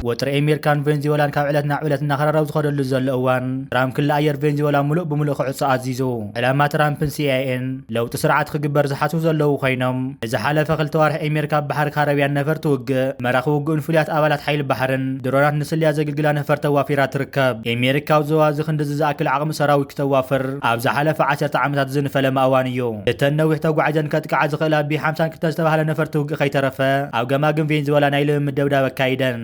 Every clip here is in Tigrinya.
ወጥሪ ኣሜሪካን ቬንዙዌላን ካብ ዕለት ናብ ዕለት እናኸረረ ኣብ ዝኸደሉ ዘሎ እዋን፣ ትራምፕ ክሊ ኣየር ቬንዙዌላ ምሉእ ብምሉእ ክዕጾ ኣዚዙ። ዕላማ ትራምፕን ሲ ኣይ ኤን ለውጢ ስርዓት ክግበር ዝሓስቡ ዘለዉ ኮይኖም፣ ንዝሓለፈ ክልተ ዋርሒ ኣሜሪካ ኣብ ባሕሪ ካረብያን ነፈርቲ ውግእ፣ መራኽቢ ውግእን ፍሉያት ኣባላት ሓይሊ ባሕርን ድሮናት ንስለያ ዘገልግላ ነፈርቲ ኣዋፊራ ትርከብ። ኣሜሪካ ኣብ ዞባ እዚ ክንድዚ ዝኣክል ዓቕሚ ሰራዊት ክተዋፍር ኣብ ዝሓለፈ ዓሰርተ ዓመታት ዝንፈለማ እዋን እዩ። እተን ነዊሕ ተጓዒዘን ከጥቅዓ ዝኽእላ ቢ ሓምሳን ክልተን ዝተባህለ ነፈርቲ ውግእ ከይተረፈ ኣብ ገማግም ቬንዙዌላ ናይ ልምምድ ደብዳብ ኣካይደን።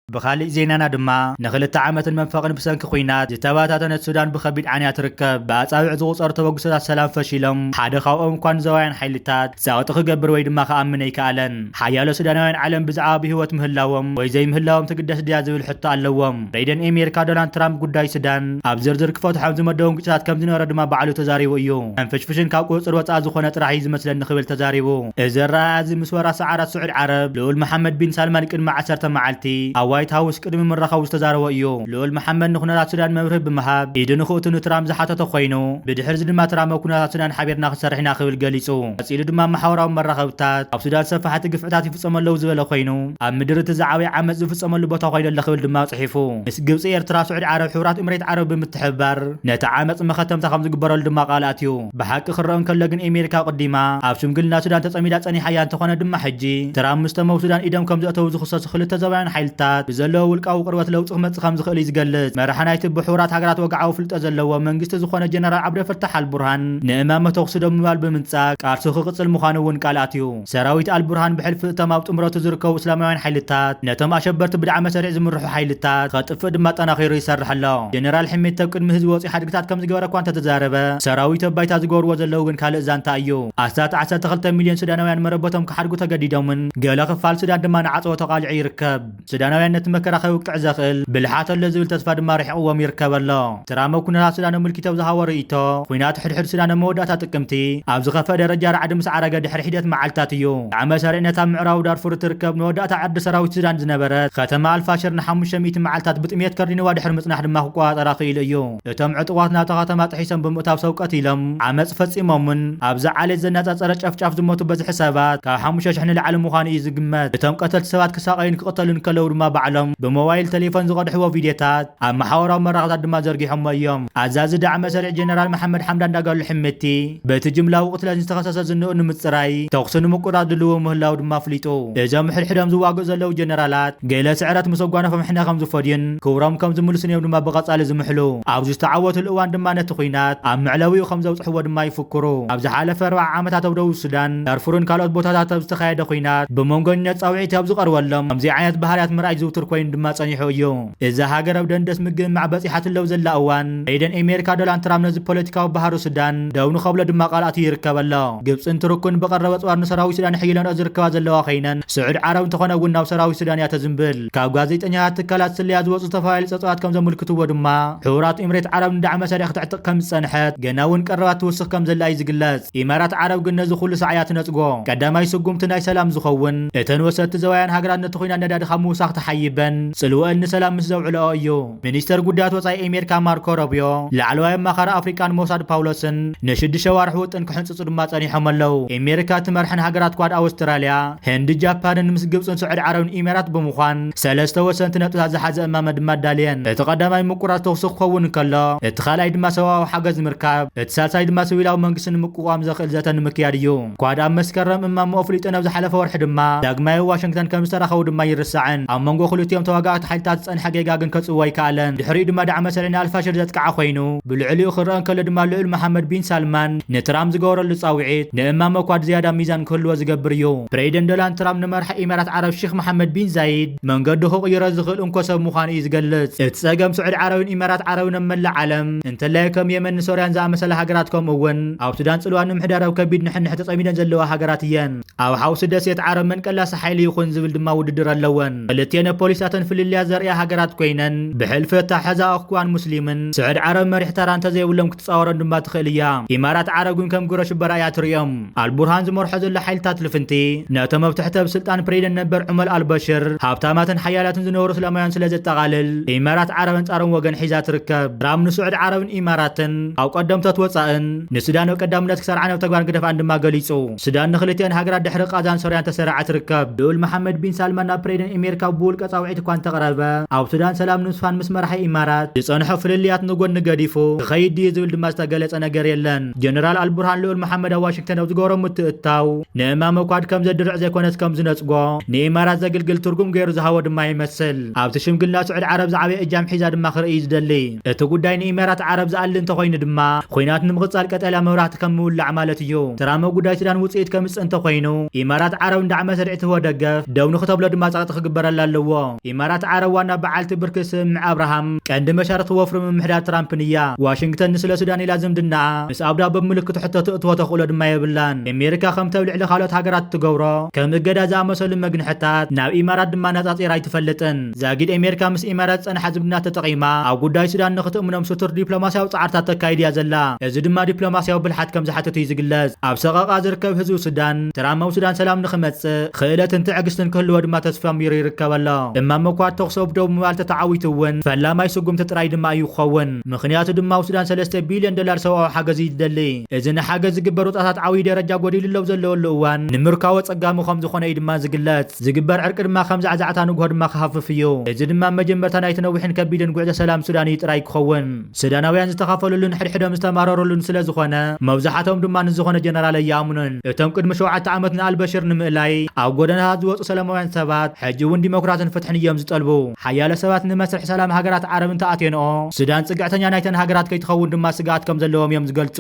ብኻሊእ ዜናና ድማ፣ ንኽልተ ዓመትን መንፈቕን ብሰንኪ ኲናት ዝተበታተነት ሱዳን ብኸቢድ ዓንያ ትርከብ። ብኣጻብዕ ዝቑጸሩ ተበግሶታት ሰላም ፈሺሎም፣ ሓደ ካብኦም እኳ ንዞባውያን ሓይልታት ጸቕጢ ክገብር ወይ ድማ ክኣምን ኣይከኣለን። ሓያሎ ሱዳናውያን ዓለም ብዛዕባ ብህይወት ምህላዎም ወይ ዘይምህላዎም ትግደስ ድያ ዝብል ሕቶ ኣለዎም። ፕሬዚደንት ኣሜሪካ ዶናልድ ትራምፕ ጉዳይ ሱዳን ኣብ ዝርዝር ክፈትሖም ዝመደቦም ግጭታት ከም ዝነበረ ድማ ባዕሉ ተዛሪቡ እዩ። ሕንፍሽፍሽን ካብ ቁጽጽር ወጻኢ ዝኾነ ጥራሕ እዩ ዝመስለኒ ክብል ተዛሪቡ። እዚ ኣረኣእያ እዚ ምስ ወራሲ ዓራት ስዑድ ዓረብ ልኡል መሓመድ ቢን ሳልማን ቅድሚ ዓሰርተ መዓልቲ ኣብ ዋይት ሃውስ ቅድሚ ምራኸቡ ዝተዛረቦ እዩ። ልኡል መሓመድ ንኩነታት ሱዳን መብርሂ ብምሃብ ኢዱ ንኽእቱ ንትራምፕ ዝሓተተ ኮይኑ፣ ብድሕሪ እዚ ድማ ትራምፕ ኣብ ኩነታት ሱዳን ሓቢርና ክንሰርሕ ኢና ክብል ገሊጹ። ቀጺሉ ድማ ኣብ ማሕበራዊ መራኸብታት ኣብ ሱዳን ሰፋሕቲ ግፍዕታት ይፍጸሙ ኣለዉ ዝበለ ኮይኑ፣ ኣብ ምድሪ እቲ ዝዓበየ ዓመጽ ዝፍጸመሉ ቦታ ኮይኑ ኣሎ ክብል ድማ ጽሒፉ። ምስ ግብጺ፣ ኤርትራ፣ ስዑዲ ዓረብ፣ ሕቡራት ኤምሬት ዓረብ ብምትሕብባር ነቲ ዓመጽ መኸተምታ ከም ዝግበረሉ ድማ ቃል ኣትዩ። ብሓቂ ክረአ እንከሎ ግን ኣሜሪካ ኣቐዲማ ኣብ ሽምግልና ሱዳን ተጸሚዳ ጸኒሓ እያ። እንተኾነ ድማ ሕጂ ትራምፕ ምስቶም ኣብ ሱዳን ኢዶም ከም ዘእተዉ ዝኽሰሱ ክልተ ዞባውያን ሓይልታት ብዘለዎ ውልቃዊ ቅርበት ለውጢ ክመጽእ ከም ዝኽእል እዩ ዝገልጽ። መራሒ ናይቲ ብሕቡራት ሃገራት ወግዓዊ ፍልጠት ዘለዎ መንግስቲ ዝኾነ ጀነራል ዓብደልፈታሕ ኣልቡርሃን ንእማመ ተኹሲ ደው ምባል ብምንጻግ ቃልሱ ክቕጽል ምዃኑ እውን ቃል ኣትዩ። ሰራዊት ኣልቡርሃን ብሕልፊ እቶም ኣብ ጥምረቱ ዝርከቡ እስላማውያን ሓይልታት ነቶም ኣሸበርቲ ብዳዕመ ሰሪዕ ዝምርሑ ሓይልታት ከጥፍእ ድማ ኣጠናኺሩ ይሰርሕ ኣሎ። ጀነራል ሕሜቲ ኣብ ቅድሚ ህዝቢ ወጺኡ ሓድግታት ከም ዝገበረ እኳ እንተተዛረበ፣ ሰራዊት ኣብ ባይታ ዝገብርዎ ዘለዉ ግን ካልእ ዛንታ እዩ። ኣስታት ዓሰርተ ክልተ ሚልዮን ሱዳናውያን መረበቶም ክሓድጉ ተገዲዶምን ገለ ክፋል ሱዳን ድማ ንዓጸቦ ተቓሊዑ ይርከብ። ሱዳናውያን ነቲ መከራ ከብቅዕ ዘኽእል ብልሓት ኣሎ ዝብል ተስፋ ድማ ርሒቕዎም ይርከብ ኣሎ። ትራምፕ ኩነታት ሱዳን ኣመልኪቱ ኣብ ዝሃቦ ርእይቶ፣ ኲናት ሕድሕድ ሱዳን ኣብ መወዳእታ ጥቅምቲ ኣብ ዝኸፍአ ደረጃ ራዕዲ ምስ ዓረገ ድሕሪ ሒደት መዓልታት እዩ። ዳዕመ ሰሪዕ ነታ ኣብ ምዕራብ ዳርፉር እትርከብ ንመወዳእታ ዕርዲ ሰራዊት ሱዳን ዝነበረት ከተማ ኣልፋሽር ንሓሙሽተ ሚእቲ መዓልታት ብጥሜት ከርዲንዋ ድሕሪ ምጽናሕ ድማ ክቆጻጸራ ክኢሉ እዩ። እቶም ዕጡቓት ናብታ ከተማ ጥሒሶም ብምእታው ሰብ ቀቲሎም ዓመጽ ፈጺሞምን ኣብዛ ዓሌት ዘነጻጸረ ጨፍጫፍ ዝሞቱ በዝሒ ሰባት ካብ ሓሙሽተ ሽሕ ንላዕሊ ምዃኑ እዩ ዝግመት። እቶም ቀተልቲ ሰባት ክሳቐዩን ክቕተሉን ከለዉ ድማ ባዕሎም ብሞባይል ቴሌፎን ዝቐድሕዎ ቪድዮታት ኣብ ማሕበራዊ መራኸብታት ድማ ዘርጊሖሞ እዮም። ኣዛዚ ዳዕመ ሰሪዕ ጀነራል መሓመድ ሓምዳን ዳጋሎ ሕምቲ በቲ ጅምላዊ ቅትለት ዝተኸሰሰ ዝንኡ ንምጽራይ ተኹሲ ንምቁራጽ ድልው ምህላው ድማ ኣፍሊጡ። እዞም ሕድሕዶም ዝዋግኡ ዘለዉ ጀነራላት ገለ ስዕረት ምስ ኣጓነፎም ሕነ ከም ዝፈድዩን ክብሮም ከም ዝምልሱን እዮም ድማ ብቐጻሊ ዝምሕሉ። ኣብ ዝተዓወትሉ እዋን ድማ ነቲ ኲናት ኣብ መዕለቢኡ ከም ዘብጽሕዎ ድማ ይፍክሩ። ኣብ ዝሓለፈ ኣርብዓ ዓመታት ኣብ ደቡብ ሱዳን፣ ዳርፉርን ካልኦት ቦታታት ኣብ ዝተኻየደ ኲናት ብመንጎ ነጻውዒት ኣብ ዝቐርበሎም ከምዚ ዓይነት ባህርያት ምርኣይ ዝውቱር ኮይኑ ድማ ጸኒሑ እዩ። እዛ ሃገር ኣብ ደንደስ ምግምማዕ በጺሓትሉ ኣብ ዘላ እዋን፣ ፕሬዚደንት ኣሜሪካ ዶናልድ ትራምፕ ነዚ ፖለቲካዊ ባህሪ ሱዳን ደው ንኸብሎ ድማ ቃል ኣትዩ ይርከብ ኣሎ። ግብጽን ቱርክን ብቐረባ ጽዋር ንሰራዊት ሱዳን ኣሕይለንኦ ዝርከባ ዘለዋ ኮይነን፣ ስዑድ ዓረብ እንተኾነ እውን ናብ ሰራዊት ሱዳን እያ ተዝንብል። ካብ ጋዜጠኛታት ትካላት ስለያ ዝወጹ ዝተፈላለዩ ጸብጻባት ከም ዘመልክትዎ ድማ፣ ሕቡራት ኤምሬት ዓረብ ንዳዕመ ሰሪዕ ክትዕጥቕ ከም ዝጸንሐት፣ ገና እውን ቀረባት ትውስኽ ከም ዘላ እዩ ዝግለጽ። ኢማራት ዓረብ ግን ነዚ ኩሉ ሳዕ እያ ትነጽጎ። ቀዳማይ ስጉምቲ ናይ ሰላም ዝኸውን፣ እተን ወሰድቲ ዘዋያን ሃገራት ነቲ ኲናት ነዳዲ ካብ ምውሳኽ ተሓይበን፣ ጽልወአን ንሰላም ምስ ዘውዕለኦ እዩ። ሚኒስተር ጉዳያት ወጻኢ ኣሜሪካ ማርኮ ሮቢዮ፣ ላዕለዋይ ኣማኻሪ ኣፍሪቃን ሞሳድ ፓውሎስን ንሽዱሽተ ዋርሒ ውጥን ክሕንጽጹ ድማ ጸኒሖም ኣለዉ። ኣሜሪካ እትመርሐን ሃገራት ኳድ ኣውስትራልያ፣ ህንዲ፣ ጃፓንን ምስ ግብጽን ስዑድ ዓረብን ኢማራት ብምዃን ሰለስተ ወሰንቲ ነጥብታት ዝሓዘ እማመ ድማ ኣዳልየን። እቲ ቀዳማይ ምቁራጽ ተኹሲ ክኸውን እንከሎ፣ እቲ ካልኣይ ድማ ሰብኣዊ ሓገዝ ምርካብ፣ እቲ ሳልሳይ ድማ ሲቪላዊ መንግስቲ ንምቁቋም ዘኽእል ዘተ ንምክያድ እዩ። ኳድ ኣብ መስከረም እማመኡ ኣፍሊጡ፣ ናብ ዝሓለፈ ወርሒ ድማ ዳግማይ ኣብ ዋሽንግተን ከም ዝተራኸቡ ድማ ይርሳዕን። ኣብ መንጎ ክልቲኦም ተዋጋእቲ ሓይልታት ዝጸንሐ ጌጋ ግን ከጽብቦ ኣይከኣለን። ድሕሪኡ ድማ ዳዕመ ሰሪዕ ንኣልፋሽር ዘጥቅዓ ኮይኑ፣ ብልዕሊኡ ክረአ እንከሎ ድማ ልዑል መሓመድ ቢን ሳልማን ንትራምፕ ዝገበረሉ ጻውዒት ንእማመ ኳድ ዝያዳ ሚዛን ክህልዎ ዝገብር እዩ። ፕሬዚደንት ዶናልድ ትራምፕ ንመራሒ ኢማራት ዓረብ ሼክ መሓመድ ቢን ዛይድ መንገዱ ክቕይሮ ዝኽእል እንኮ ሰብ ምዃኑ እዩ ዝገልጽ። እቲ ጸገም ስዑዲ ዓረብን ኢማራት ዓረብን ኣብ መላእ ዓለም እንተላይ ከም የመን ንሶርያን ዝኣመሰላ ሃገራት ከምኡ እውን ኣብ ሱዳን ጽልዋ ንምሕዳር ኣብ ከቢድ ንሕንሕ ተጸሚደን ዘለዋ ሃገራት እየን። ኣብ ሓውሲ ደሴት ዓረብ መን ቀላሲ ሓይሊ ይኹን ዝብል ድማ ውድድር ኣለወን። ክልቲኤን ኣብ ፖሊሳተን ፍልልያት ዘርእያ ሃገራት ኮይነን፣ ብሕልፊ ኣተሓሕዛ ኣኽዋን ሙስሊምን ስዑድ ዓረብ መሪሕ ተራ እንተዘይብሎም ክትጻወሮም ድማ ትኽእል እያ። ኢማራት ዓረብ ግን ከም ግብረ ሽበራ እያ ትርእዮም። ኣልቡርሃን ዝመርሖ ዘሎ ሓይልታት ልፍንቲ፣ ነቶም ኣብ ትሕቲ ኣብ ስልጣን ፕሬዚደንት ነበር ዑመር ኣልበሽር ሃብታማትን ሓያላትን ዝነበሩ እስላማውያን ስለ ዘጠቓልል፣ ኢማራት ዓረብ ኣንጻሮም ወገን ሒዛ ትርከብ። ትራምፕ ንስዑድ ዓረብን ኢማራትን ኣብ ቀደምቶት ወጻእን ንሱዳን ኣብ ቀዳምነት ክሰርዓን ኣብ ተግባር ክደፍኣን ድማ ገሊጹ። ሱዳን ንኽልቲኣን ሃገራት ድሕሪ ቃዛን ሶርያን ተሰሪዓ ትርከብ። ልኡል መሓመድ ቢን ሳልማን ናብ ፕሬዚደንት ኣሜሪካ ብውልቀ ጻውዒት እኳ እንተቕረበ፣ ኣብ ሱዳን ሰላም ንምስፋን ምስ መራሒ ኢማራት ዝጸንሖ ፍልልያት ንጎኒ ገዲፉ ክኸይድ ድዩ ዝብል ድማ ዝተገለጸ ነገር የለን። ጀነራል ኣልቡርሃን ልኡል መሓመድ ኣብ ዋሽንግተን ኣብ ዝገበሮ ምትእትታው፣ ንእማመ ኳድ ከም ዘድርዕ ዘይኮነስ ከም ዝነጽጎ፣ ንኢማራት ዘግልግል ትርጉም ገይሩ ዝሃቦ ድማ ይመስል። ኣብቲ ሽምግልና ስዑድ ዓረብ ዝዓበየ እጃም ሒዛ ድማ ክርኢ እዩ ዝደሊ። እቲ ጉዳይ ንኢማራት ዓረብ ዝኣሊ እንተኾይኑ ድማ፣ ኹናት ንምቕጻል ቀጠልያ መብራህቲ ከም ምውላዕ ማለት እዩ። ትራምፕ ጉዳይ ሱዳን ውጽኢት ከምጽእ እንተኾይኑ፣ ኢማራት ዓረብ ንዳዕመ ሰሪዕ ትህቦ ደገፍ ደው ንክተብሎ ድማ ጸቕጢ ክግበረላ ኣለዎ። ኢማራት ዓረብ ዋና በዓልቲ ብርኪ ስምምዕ ኣብርሃም ቀንዲ መሻርኽቲ ወፍሪ ምምሕዳር ትራምፕን እያ። ዋሽንግተን ንስለ ሱዳን ኢላ ዝምድናኣ ምስ ኣቡዳቢ ብምልክት ሕቶ ትእትዎ ተኽእሎ ድማ የብላን። ኣሜሪካ ከምቲ ኣብ ልዕሊ ካልኦት ሃገራት ትገብሮ ከም እገዳ ዝኣመሰሉ መግንሕታት ናብ ኢማራት ድማ ነጻጺራ ኣይትፈልጥን። ዛጊድ ኣሜሪካ ምስ ኢማራት ዝጸንሓ ዝምድና ተጠቒማ ኣብ ጉዳይ ሱዳን ንክትእምኖም ስቱር ዲፕሎማስያዊ ጻዕርታት ተካይድ እያ ዘላ። እዚ ድማ ዲፕሎማስያዊ ብልሓት ከም ዝሓትት እዩ ዝግለጽ። ኣብ ሰቐቓ ዝርከብ ህዝቢ ሱዳን፣ ትራምፕ ኣብ ሱዳን ሰላም ንኽመጽእ ክእለትን ትዕግስትን ክህልዎ ድማ ተስፋ ኣንቢሩ ይርከብ ኣሎ። እማመ ኳድ ተኹሲ ኣብ ደው ምባል ተተዓዊቱ እውን፣ ፈላማይ ስጉምቲ ጥራይ ድማ እዩ ክኸውን። ምኽንያቱ ድማ ኣብ ሱዳን ሰለስተ ቢልዮን ዶላር ሰብኣዊ ሓገዝ እዩ ዝደሊ። እዚ ንሓገዝ ዝግበር ወጻታት ዓብዪ ደረጃ ጎዲሉ ኣብ ዘለወሉ እዋን፣ ንምርካቡ ኣጸጋሚ ከም ዝኾነ እዩ ድማ ዝግለጽ። ዝግበር ዕርቂ ድማ ከም ዛዕዛዕታ ንግሆ ድማ ክሃፍፍ እዩ። እዚ ድማ መጀመርታ ናይቲ ነዊሕን ከቢድን ጉዕዞ ሰላም ሱዳን እዩ ጥራይ ክኸውን። ሱዳናውያን ዝተኻፈሉሉን ሕድሕዶም ዝተማረሩሉን ስለ ዝኾነ፣ መብዛሕትኦም ድማ ንዝኾነ ጀነራል ኣይኣምኑን። እቶም ቅድሚ ሸውዓተ ዓመት ንኣልበሽር ንምእላይ ኣብ ጎደናታት ዝወጹ ሰላማውያን ሰባት፣ ሕጂ እውን ዲሞክራስን ፍትሕን እዮም ዝጠልቡ። ሓያለ ሰባት ንመስርሕ ሰላም ሃገራት ዓረብ እንተኣትየንኦ፣ ሱዳን ጽግዕተኛ ናይተን ሃገራት ከይትኸውን ድማ ስግኣት ከም ዘለዎም እዮም ዝገልጹ።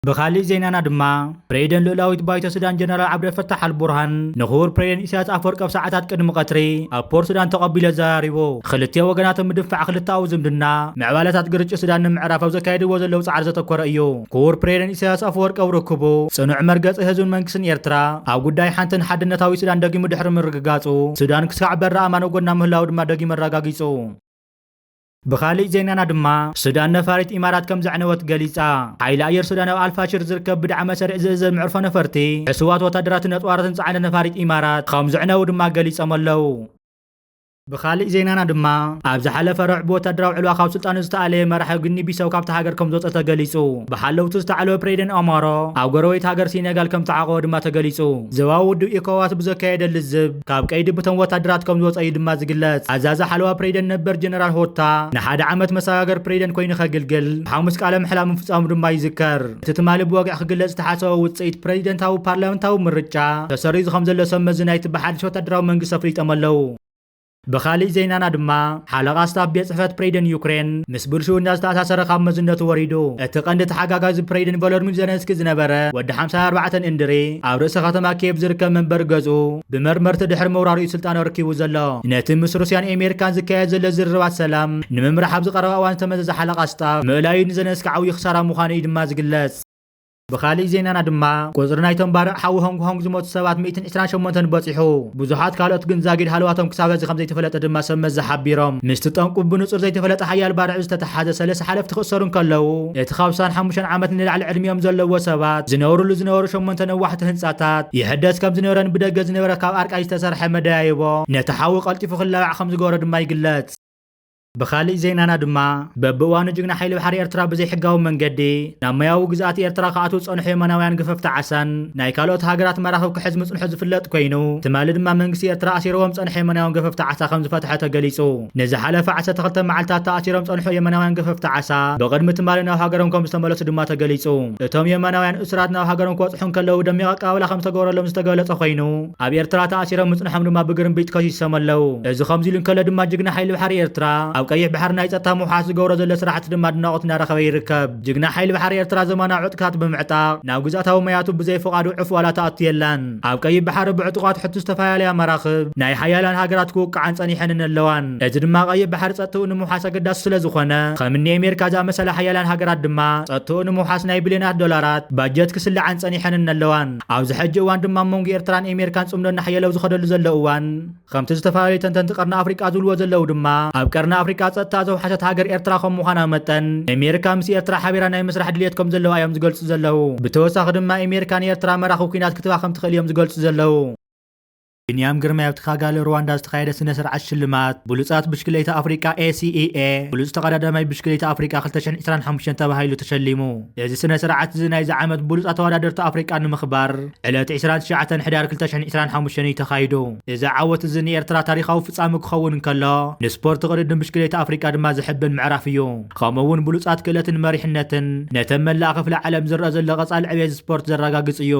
ብኻሊእ ዜናና ድማ፣ ፕሬዚደንት ልኡላዊት ባይቶ ሱዳን ጀነራል ዓብደል ፈታሕ ኣልቡርሃን ንክቡር ፕሬዚደንት ኢሳያስ ኣፈወርቂ ኣብ ሰዓታት ቅድሚ ቀትሪ ኣብ ፖርት ሱዳን ተቐቢሉ ኣዘራሪቡ። ክልቲኡ ወገናት ኣብ ምድንፋዕ ክልተኣዊ ዝምድና፣ ምዕባለታት ግርጭት ሱዳን ንምዕራፍ ኣብ ዘካየድዎ ዘለዉ ጻዕሪ ዘተኮረ እዩ። ክቡር ፕሬዚደንት ኢሳያስ ኣፈወርቂ ኣብ ርክቡ፣ ጽኑዕ መርገጺ ህዝብን መንግስትን ኤርትራ ኣብ ጉዳይ ሓንትን ሓድነታዊ ሱዳን ደጊሙ ድሕሪ ምርግጋጹ፣ ሱዳን ክሳዕ በሪ ኣማን ኣብ ጎና ምህላዉ ድማ ደጊሙ ኣረጋጊጹ። ብኻሊእ ዜናና ድማ፣ ሱዳን ነፋሪት ኢማራት ከም ዘዕነወት ገሊጻ። ሓይሊ ኣየር ሱዳን ኣብ ኣልፋሽር ዝርከብ ብዳዕመ ሰሪዕ ዝእዘዝ መዕርፎ ነፈርቲ፣ ዕሱባት ወታደራትን ነጥዋራትን ዝጸዓነ ነፋሪት ኢማራት ከም ዘዕነዉ ድማ ገሊጾም ኣለዉ። ብኻሊእ ዜናና ድማ፣ ኣብ ዝሓለፈ ረቡዕ ብወታደራዊ ዕልዋ ካብ ስልጣኑ ዝተኣለየ መራሒ ጉኒ ቢሳው ካብታ ሃገር ከም ዝወጸ ተገሊጹ። ብሓለውቲ ዝተዓለወ ፕሬዚደንት ኦማሮ ኣብ ጎረቤት ሃገር ሴኔጋል ከም ተዓቖበ ድማ ተገሊጹ። ዞባዊ ውድብ ኢኮዋስ ብዘካየደ ልዝብ፣ ካብ ቀይዲ ብቶም ወታደራት ከም ዝወጸ እዩ ድማ ዝግለጽ። ኣዛዚ ሓለዋ ፕሬዚደንት ነበር ጀነራል ሆታ ንሓደ ዓመት መሰጋገር ፕሬዚደንት ኮይኑ ከግልግል ብሓሙስ ቃለ ምሕላ ምፍጻሙ ድማ ይዝከር። እቲ ትማሊ ብወግዒ ክግለጽ ዝተሓሰበ ውጽኢት ፕሬዚደንታዊ ፓርላመንታዊ ምርጫ ተሰሪዙ ከም ዘሎ ሰብ መዚ ናይቲ ብሓድሽ ወታደራዊ መንግስቲ ኣፍሊጦም ኣለዉ። ብኻሊእ ዜናና ድማ፣ ሓለቓ ስታፍ ቤት ጽሕፈት ፕሬዚደንት ዩክሬን ምስ ብልሽውና ዝተኣሳሰረ ካብ መዝነቱ ወሪዱ። እቲ ቀንዲ ተሓጋጋዚ ፕሬዚደንት ቮሎዲሚር ዜለንስኪ ዝነበረ ወዲ ሓምሳ ኣርባዕተ እንድሪ፣ ኣብ ርእሰ ከተማ ኪየቭ ዝርከብ መንበሪ ገዝኡ ብመርመርቲ ድሕሪ ምውራሩ እዩ ስልጣኑ ኣረኪቡ ዘሎ። ነቲ ምስ ሩስያን ኣሜሪካን ዝካየድ ዘሎ ዝርርባት ሰላም ንምምራሕ ኣብ ዝቐረበ እዋን ዝተመዘዘ ሓለቓ ስታፍ ምእላዩ ንዜለንስኪ ዓብዪ ክሳራ ምዃኑ እዩ ድማ ዝግለጽ። ብኻሊእ ዜናና ድማ፣ ቁጽሪ ናይቶም ባርዕ ሓዊ ሆንግ ኮንግ ዝሞቱ ሰባት ሚእትን ዕስራን ሸሞንተን በጺሑ። ብዙሓት ካልኦት ግን ዛጊድ ሃለዋቶም ክሳብ ሕዚ ከም ዘይተፈለጠ ድማ ሰብ መዚ ሓቢሮም። ምስቲ ጠንቁ ብንጹር ዘይተፈለጠ ሓያል ባርዕ ዝተተሓዘ ሰለስተ ሓለፍቲ ክእሰሩ እንከለዉ፣ እቲ ካብ ስሳን ሓሙሽተን ዓመት ንላዕሊ ዕድሚኦም ዘለዎ ሰባት ዝነብሩሉ ዝነበሩ ሸሞንተ ነዋሕቲ ህንጻታት ይሕደስ ከም ዝነበረን ብደገ ዝነበረ ካብ ኣርቃይ ዝተሰርሐ መደያይቦ ነቲ ሓዊ ቀልጢፉ ክላባዕ ከም ዝገበሮ ድማ ይግለጽ። ብኻሊእ ዜናና ድማ፣ በብእዋኑ ጅግና ሓይሊ ባሕሪ ኤርትራ ብዘይሕጋዊ መንገዲ ናብ ማያዊ ግዝኣት ኤርትራ ክኣትዉ ዝጸንሑ የመናውያን ገፈፍቲ ዓሳን ናይ ካልኦት ሃገራት መራኽብ ክሕዝ ምጽንሑ ዝፍለጥ ኮይኑ፣ ትማሊ ድማ መንግስቲ ኤርትራ ኣሲርዎም ዝጸንሑ የመናውያን ገፈፍቲ ዓሳ ከም ዝፈትሐ ተገሊጹ። ንዝሓለፈ ዓሰርተ ክልተ መዓልታት ተኣሲሮም ዝጸንሑ የመናውያን ገፈፍቲ ዓሳ፣ ብቕድሚ ትማሊ ናብ ሃገሮም ከም ዝተመለሱ ድማ ተገሊጹ። እቶም የመናውያን እሱራት ናብ ሃገሮም ክበጽሑ እንከለዉ ደሚቕ ኣቀባብላ ከም ዝተገበረሎም ዝተገለጸ ኮይኑ፣ ኣብ ኤርትራ ተኣሲሮም ምጽንሖም ድማ ብግርምቢጥ ከሲሶም ኣለዉ። እዚ ከምዚ ኢሉ እንከሎ ድማ ጅግና ሓይሊ ባሕሪ ኤርትራ ኣብ ቀይሕ ባሕሪ ናይ ጸጥታ ምውሓስ ዝገብሮ ዘሎ ስራሕቲ ድማ ኣድናቖት እናረኸበ ይርከብ። ጅግና ሓይሊ ባሕሪ ኤርትራ ዘመናዊ ዕጥቅታት ብምዕጣቕ ናብ ግዝኣታዊ ማያቱ ብዘይ ፍቓዱ ዑፍ ዋላ ትኣቱ የላን። ኣብ ቀይሕ ባሕሪ ብዕጡቓት ሕቱ ዝተፈላለያ መራኽብ ናይ ሓያላን ሃገራት ክውቅዓን ጸኒሐንን ኣለዋን። እዚ ድማ ቀይሕ ባሕሪ ጸጥትኡ ንምውሓስ ኣገዳሲ ስለ ዝኾነ፣ ከም እኒ ኣሜሪካ ዝኣመሰላ ሓያላን ሃገራት ድማ ጸጥትኡ ንምውሓስ ናይ ቢልዮናት ዶላራት ባጀት ክስልዓን ጸኒሐንን ኣለዋን። ኣብዚ ሕጂ እዋን ድማ ኣብ መንጎ ኤርትራን ኣሜሪካን ጽምዶ እናሓየለ ኣብ ዝኸደሉ ዘሎ እዋን፣ ከምቲ ዝተፈላለዩ ተንተንቲ ቀርኒ ኣፍሪቃ ዝብልዎ ዘለዉ ድማ፣ ኣብ ቀርኒ ኣፍሪቃ ጸጥታ ዘውሓሰት ሃገር ኤርትራ ከም ምዃና መጠን፣ ኣሜሪካ ምስ ኤርትራ ሓቢራ ናይ ምስራሕ ድልየት ከም ዘለዋ እዮም ዝገልጹ ዘለዉ። ብተወሳኺ ድማ ኣሜሪካ ንኤርትራ መራኽብ ኲናት ክትህባ ከም ትኽእል እዮም ዝገልጹ ዘለዉ። ቢንያም ግርማይ ኣብቲ ካጋሊ ሩዋንዳ ዝተኻየደ ስነ ስርዓት ሽልማት ብሉጻት ብሽክሌታ ኣፍሪቃ፣ ኤ ሲ ኢ ኤ፣ ብሉጽ ተቐዳዳማይ ብሽክሌታ ኣፍሪቃ ክልተ ሽሕን ዕስራን ሓሙሽተን ተባሂሉ ተሸሊሙ። እዚ ስነ ስርዓት እዚ ናይዚ ዓመት ብሉጻት ተወዳደርቲ ኣፍሪቃ ንምኽባር ዕለት ዕስራን ትሽዓተን ሕዳር ክልተ ሽሕን ዕስራን ሓሙሽተን እዩ ተኻይዱ። እዚ ዓወት እዚ ንኤርትራ ታሪኻዊ ፍጻመ ክኸውን እንከሎ፣ ንስፖርት ቅድድም ብሽክሌታ ኣፍሪቃ ድማ ዝሕብን ምዕራፍ እዩ። ከምኡ እውን ብሉጻት ክእለትን መሪሕነትን ነተን መላእ ክፍለ ዓለም ዝረአ ዘሎ ቀጻሊ ዕቤት ስፖርት ዘረጋግጽ እዩ።